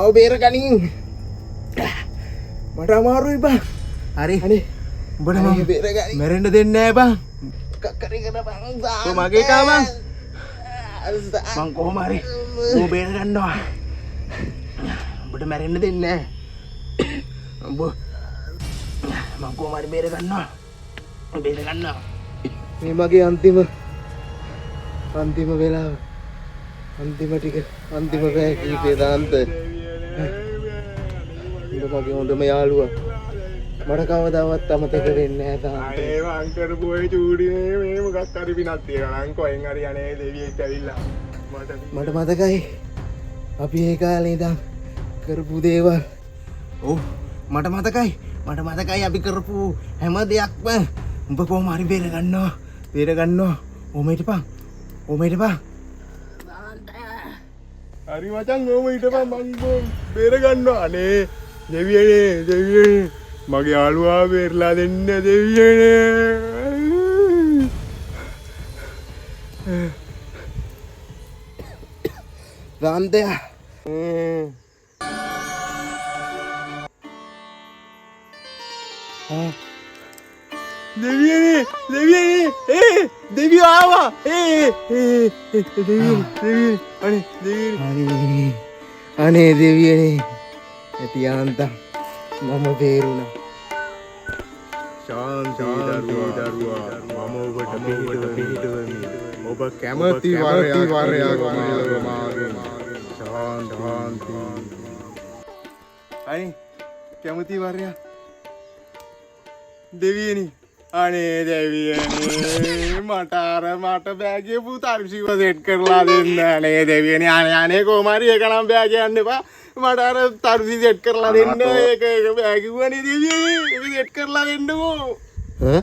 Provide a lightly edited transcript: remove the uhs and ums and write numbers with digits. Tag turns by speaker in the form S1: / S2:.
S1: මාව බේරගනින්. මට අමාරුයි බං.
S2: හරි.
S1: අනේ
S2: උඹට මම
S1: අනේ බේරගනින්.
S2: මැරෙන්න දෙන්නේ නෑ බං.
S1: මොකක් හරි කරපන්.
S2: ඔය මගේ එකා බං. මං කොහොම හරි ඌ බේර ගන්නවා. උඹට මැරෙන්න දෙන්නේ නෑ. උඹ මං කොහොම හරි බේර ගන්නවා. බේර ගන්නවා.
S1: මේ මගේ අන්තිම අන්තිම වෙලාව. අන්තිම ටික අන්තිම පැය කීපය දාන්ත. උඹ මගේ හොඳම යාළුවා. මට කවදාවත් අමතක වෙන්නේ නෑ දාන්ත.
S3: අනේ මං කරපු ඔය චූඩි මේ මොකක් හරි පිනක් තියෙනවා නම් කොහෙන් හරි අනේ දෙවියෙක් ඇවිල්ලා මට
S1: මට මතකයි අපි ඒ කාලේ ඉඳන් කරපු දේවල්.
S2: ඔව් මට මතකයි. මට මතකයි අපි කරපු හැම දෙයක්ම. උඹ කොහොම හරි බේර ගන්නවා. බේර ගන්නවා. ඔහොම හිටපන්. ඔහොම හිටපන්.
S3: හරි මචං ඔහොම හිටපන් මං බේර ගන්නවා. අනේ දෙවියනේ දෙවියනේ මගේ යාළුවා බේරලා දෙන්න දෙවියනේ.
S1: දාන්තයා
S3: දෙවියනේ දෙවියනේ ඒ දෙවියෝ ආවා. ඒ ඒ ඒ දෙවියනේ දෙවියනේ අනේ දෙවියනේ.
S1: අනේ අනේ දෙවියනේ ඇති යාන්තම් මම බේරුණා.
S3: ශාන්ති දරුවා මම ඔබට පිහිටවමි. ඔබ කැමති වරයක් මාගෙන්. ශාන්ති. අනේ කැමති වරයක් දෙවියනි. අනේ දෙවියනේ මට අර මට බෑ කියපු තරුසිව සෙට් කරලා දෙන්න. අනේ දෙවියනේ අනේ අනේ කොහොම හරි ඒක නම් බෑ කියන්න එපා. මට අර තරුසි සෙට් කරලා දෙන්න. ඒක ඒක බෑ කිව්වනේ දෙවියනේ. ඒක සෙට් කරලා දෙන්නකෝ.
S1: ඈ?